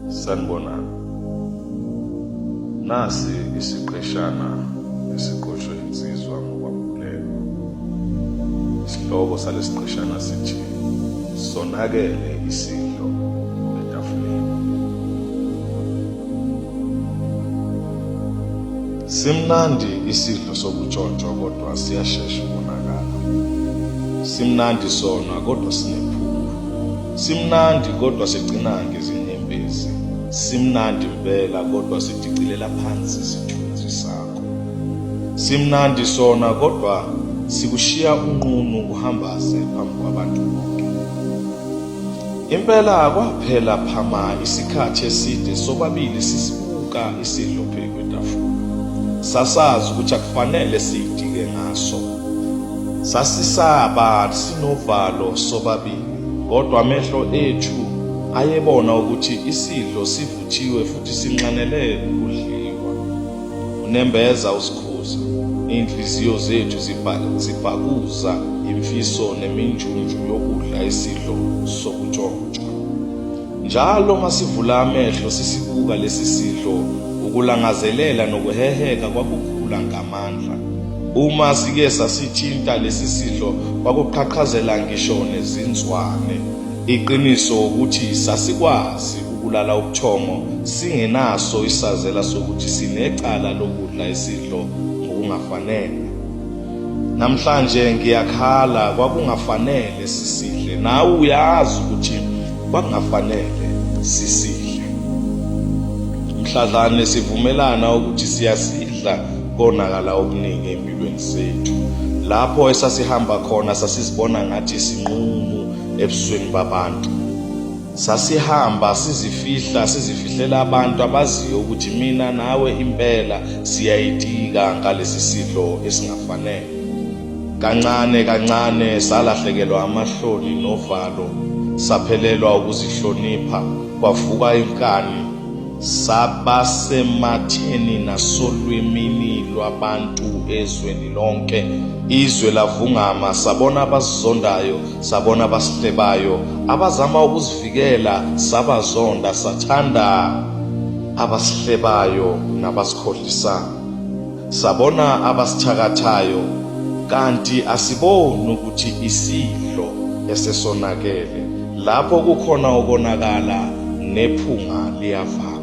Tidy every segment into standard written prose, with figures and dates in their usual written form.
Sanibonani. Nasi isiqeshana esiqoshwe insizwa ngokwambulelwa. Isihloko salesiqeshana sithi sonakele isidlo etafuleni. Simnandi isidlo sokutshontshwa kodwa siyashesha ukonakala. Simnandi sona kodwa sinephunga. Simnandi kodwa sigcina ngezinyembezi. Simnandi impela kodwa sidicilela phansi isithunzi sakho. Simnandi sona kodwa sikushiya unqunu uhambaze phambi kwabantu bonke. Impela kwaphela phama isikhathi eside sobabili sisibuka isidlo phezu kwetafula. Sasazi ukuthi akufanele siyidike ngaso. Sasisaba sinovalo sobabili, kodwa amehlo ethu ayebona ukuthi isidlo sivuthiwe futhi sinxanele ukudliwa. Unembeza usikhuza, iy'nhliziyo zethu zibhakuza imfiso neminjunju yokudla isidlo sokutshontshwa. Njalo uma sivula amehlo sisibuka lesi sidlo, ukulangazelela nokuheheka kwakukhula ngamandla. Uma sike sasithinta lesi sidlo kwakuqhaqhazela ngisho nezinzwane. Iqiniso ukuthi sasikwazi ukulala ubuthongo singenaso isazela sokuthi sinecala lokudla isidlo ngokungafanele. Namhlanje ngiyakhala kwakungafanele sisidle. Nawe uyazi ukuthi kwakungafanele sisidle. Mhlazane sivumelana ukuthi siyasidla konakala okuningi empilweni zethu. Lapho esasihamba khona sasizibona ngathi sinqunu ebusweni babantu. Sasihamba sizifihla sizifihlela abantu abaziyo ukuthi mina nawe impela siyayitika ngalesi sidlo esingafanele. Kancane kancane salahlekelwa amahloni novalo, saphelelwa ukuzihlonipha, kwavuka inkani, sabasematheni nasolwimini lwabantu ezweni lonke. Izwe lavungama, sabona abasizondayo, sabona abasihlebayo, abazama ukuzivikela, sabazonda, sathanda abasihlebayo nabasikhohlisayo. Sabona abasithakathayo, kanti asiboni ukuthi isidlo esesonakele. Lapho kukhona ukonakala nephunga liyavama.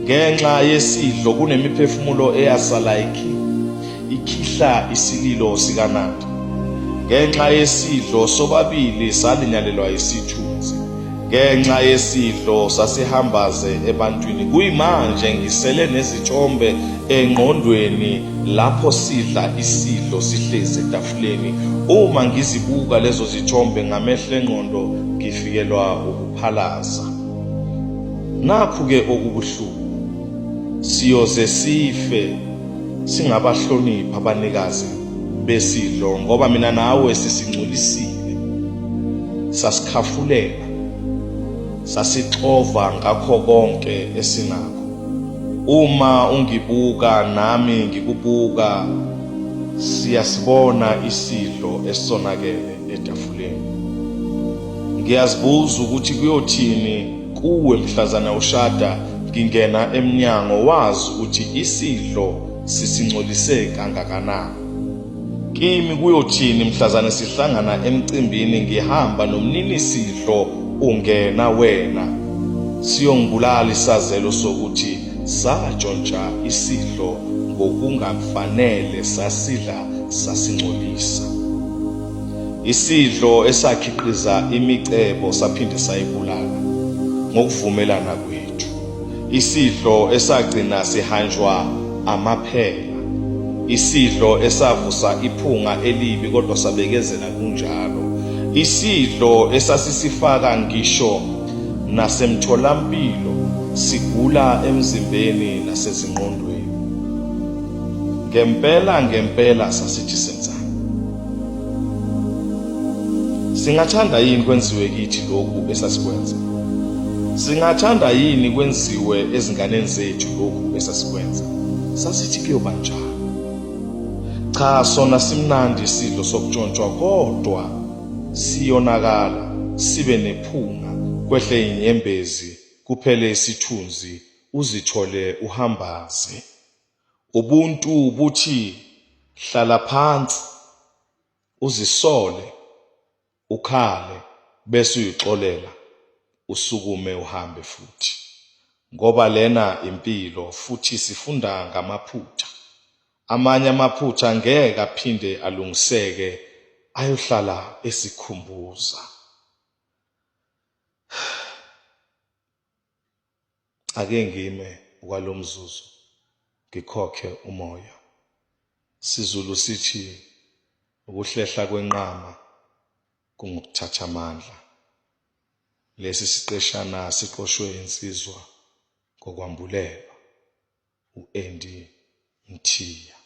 Ngenxa yesidlo kunemiphefumulo eyasala ikhihla isililo sikaNandi. Ngenxa yesidlo sobabili salinyalelwa isithunzi. Ngenxa yesidlo sasihambaze ebantwini. Kuyimanje ngisele nezithombe engqondweni lapho sidla isidlo sihlezi etafuleni. Uma ngizibuka lezo zithombe ngamehlo engqondo ngifikelwa ukuphalaza. Nakhu-ke okubuhlungu, siyoze sife singabahloniphi abanikazi besidlo ngoba mina nawe sisingcolisile, sasikhafulela, sasixova ngakho konke esinakho. Uma ungibuka nami ngikubuka siyasibona isidlo esonakele etafuleni. Ngiyazibuza ukuthi kuyothini kuwe mhlazana ushada ngingena emnyango wazi ukuthi isidlo sisingcolise kangakanani. Kimi kuyothini mhlazane sihlangana emcimbini ngihamba nomninisidlo ungena wena siyongibulala isazelo sokuthi satshontsha isidlo ngokungafanele sasidla sasingcolisa. Isidlo esakhiqiza imicebo saphinde sayibulala ngokuvumelana kwethu. Isidlo esagcina sihanjwa amaphela. Isidlo esavusa iphunga elibi kodwa sabekezela kunjalo. Isidlo esasisifaka ngisho nasemtholampilo sigula emzimbeni nasezingqondweni. Ngempela ngempela sasithi senzani? Singathanda yini kwenziwe kithi lokhu esasikwenza? Singathanda yini kwenziwe ezinganeni zethu lokhu esasikwenza? Sasithi kuyoba njani? Cha, sona simnandi isidlo sokutshontshwa kodwa siyonakala sibe nephunga kwehle inyembezi. kuphele isithunzi uzithole uhambaze. Ubuntu buthi hlala phansi uzisole ukhale bese uyixolela usukume uhambe futhi ngoba lena impilo futhi sifunda ngamaphutha. Amanye amaphutha ngeke aphinde alungiseke ayohlala esikhumbuza. Ake ngime okwalomzuzu ngikhokhe umoya. Sizulu sithi ukuhlehla kwenqama kungukuthatha amandla. Lesi siqeshana siqoshwe insizwa ngokwambulelwa u-Andy Mthiya.